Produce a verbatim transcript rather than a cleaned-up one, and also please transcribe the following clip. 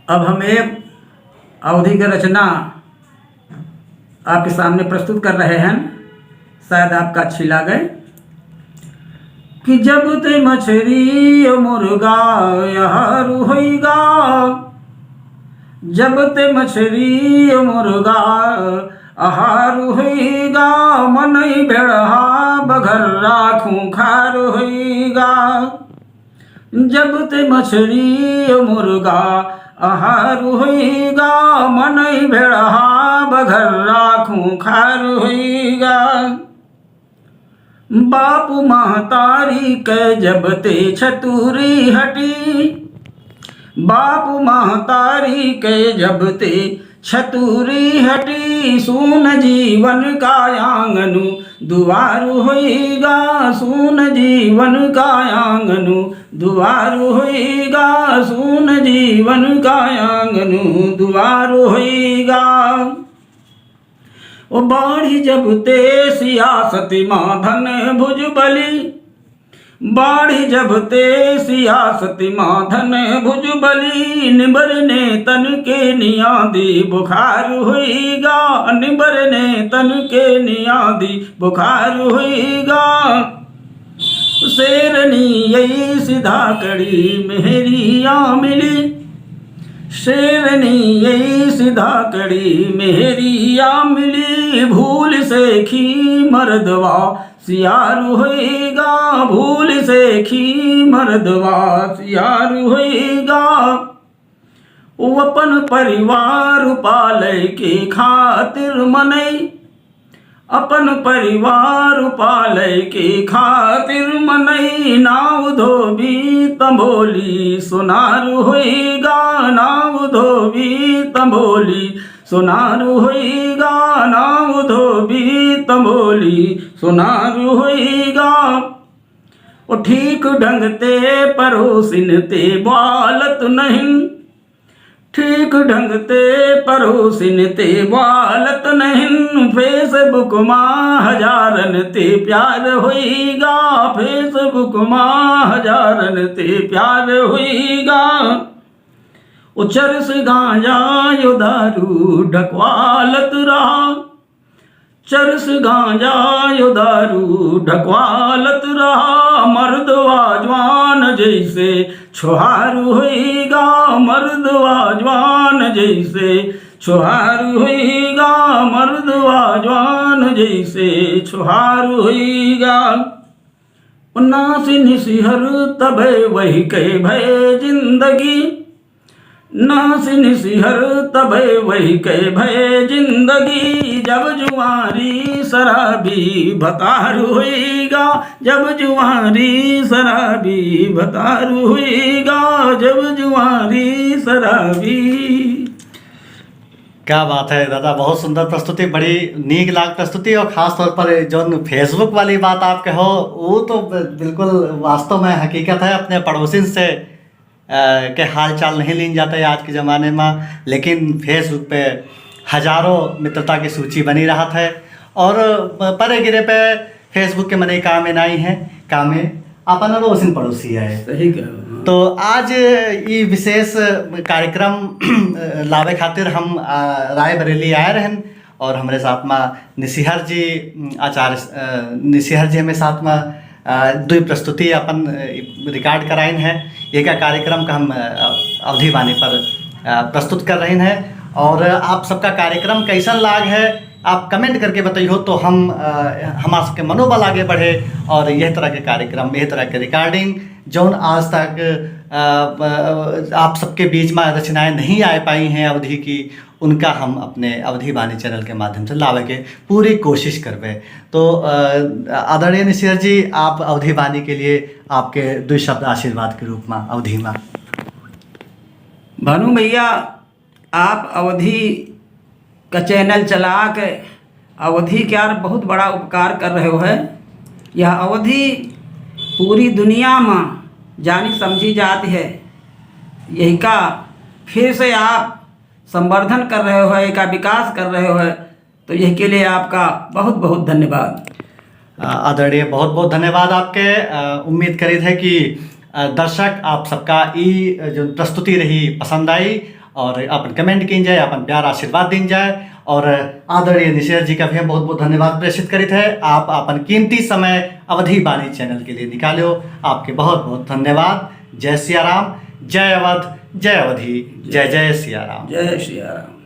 अब हम एक अवधी के रचना आपके सामने प्रस्तुत कर रहे हैं, शायद आपका अच्छी लागे। कि जब ते मछरी मुर्गा आहार होइगा, जब ते मछरी मुर्गा आहार होइगा, मनई भेड़हा बघर्रा खूंखार होइगा। जब ते मछरी मुर्गा आहार होइगा, मनई भेड़हा बघर्रा खूंखार होइगा। बाप महतारी के जब ते छतूरी हटी, बाप महतारी के जब ते छतूरी हटी, सून जीवन का आंगनु दुआर होइगा, सून जीवन का आंगनु दुआर होइगा, सून जीवन का आंगनु दुआर होइगा। ओ बाढ़ी जब ते सियासत मा धन भुजबली, बाढ़ी जब ते सियासत मा धन भुजबली, निबरने तन के नियादी बुखार होइगा, निबरने तन के नियादी बुखार होइगा। शेरनी यही सीधा कड़ी मेहरिया मिली, शेरनी यही सीधा कड़ी मेहरिया मिली, भूल से खी मर्दवा सियार होइगा, भूल से खी मर्दवा सियार होइगा। वो अपन परिवार पाले के खातिर मनई, अपन परिवार पाले के खातिर मनई, नाव धोबी तंबोली सोनार होइगा, नाव धोबी तंबोली सोनार होइगा, नाव धोबी तंबोली सोनार होइगा। ओ ठीक ढंग ते परोसिन ते बालत नहीं, ठीक ढंग ते परोसिन ते बालत नहीं, Facebook मा हजारन ते प्यार होइगा, Facebook मा हजारन ते प्यार होइगा। ओ चरस गांजा यो दारू ढकवालत रहा, चरस गांजा यो दारू ढकवालत रहा, मर्दवा जवान जैसे छोहार होइगा, मर्दवा जवान जैसे छोहार होइगा, मर्दवा जवान जैसे छोहार होइगा। नास निसिहर तबे वही के भय जिंदगी, नास निसिहर तबे वही के भय जिंदगी, जब जुआरी शराबी भतार होइगा, जब जुआरी शराबी भतार होइगा, जब जुआरी शराबी। क्या बात है दादा, बहुत सुंदर प्रस्तुति, बड़ी नीक लाग प्रस्तुति। और खास तौर पर जौन Facebook वाली बात आप कहो, वो तो ब-, बिल्कुल वास्तव में हकीकत है। अपने पड़ोसिन से, अ, के हाल चाल नहीं लीन जाता है आज के ज़माने में, लेकिन Facebook पे हजारों मित्रता की सूची बनी रहत है। और प-, परे गिरे पे Facebook के मनई कामे नाई है, कामे आपन अड़ोसिन पड़ोसी है। सही कहा, हाँ। तो आज ई विशेष कार्यक्रम लावे खातिर हम, आ, रायबरेली आए रहन और हमरे साथ मा निसिहर जी, उम, आचार्य, अ, निसिहर जी हमें साथ मा, अ, दुई प्रस्तुति अपन, अ, record कराइन है। एका कार्यक्रम का हम, अ, अवधी बानी पर, अ, प्रस्तुत कर रहे हैं। और आप सबका कार्यक्रम कैसन लाग है, आप comment करके बताइयो, तो हम, अ, हमार सबके मनोबल आगे बढ़े और यह तरह के कार्यक्रम, यह तरह के recording, जौन आज तक, अ, अ, आप सबके बीच में रचनाएं नहीं आ पाई हैं अवधी की, उनका हम अपने अवधी बानी channel के माध्यम से लावे के पूरी कोशिश करबे। तो, अ, आदरणीय निसिहर जी, आप अवधी बानी के लिए आपके दुई शब्द आशीर्वाद के रूप में अवधी में। भानु भैया, आप अवधी का channel चला के अवधी के यार बहुत बड़ा उपकार कर रहे हो है। यह अवधी पूरी दुनिया में जानी समझी जाती है, यही का फिर से आप संवर्धन कर रहे हो, एका विकास कर रहे हो, तो यह के लिए आपका बहुत बहुत धन्यवाद। अ, आदरणीय, बहुत बहुत धन्यवाद आपके। अ, उम्मीद करीत है कि, अ, दर्शक आप सबका ई, अ, जो प्रस्तुति रही पसंद आई और अपन comment कीन जाए, अपन प्यार आशीर्वाद दीन जाए। और आदरणीय निशेर जी का भी हम बहुत बहुत धन्यवाद प्रेषित करित है। आप अपन कीमती समय अवधी बानी चैनल के लिए निकालो, आपके बहुत बहुत धन्यवाद। जय सिया राम, जय अवध, जय अवधी, जय जय सिया राम। जय सिया राम।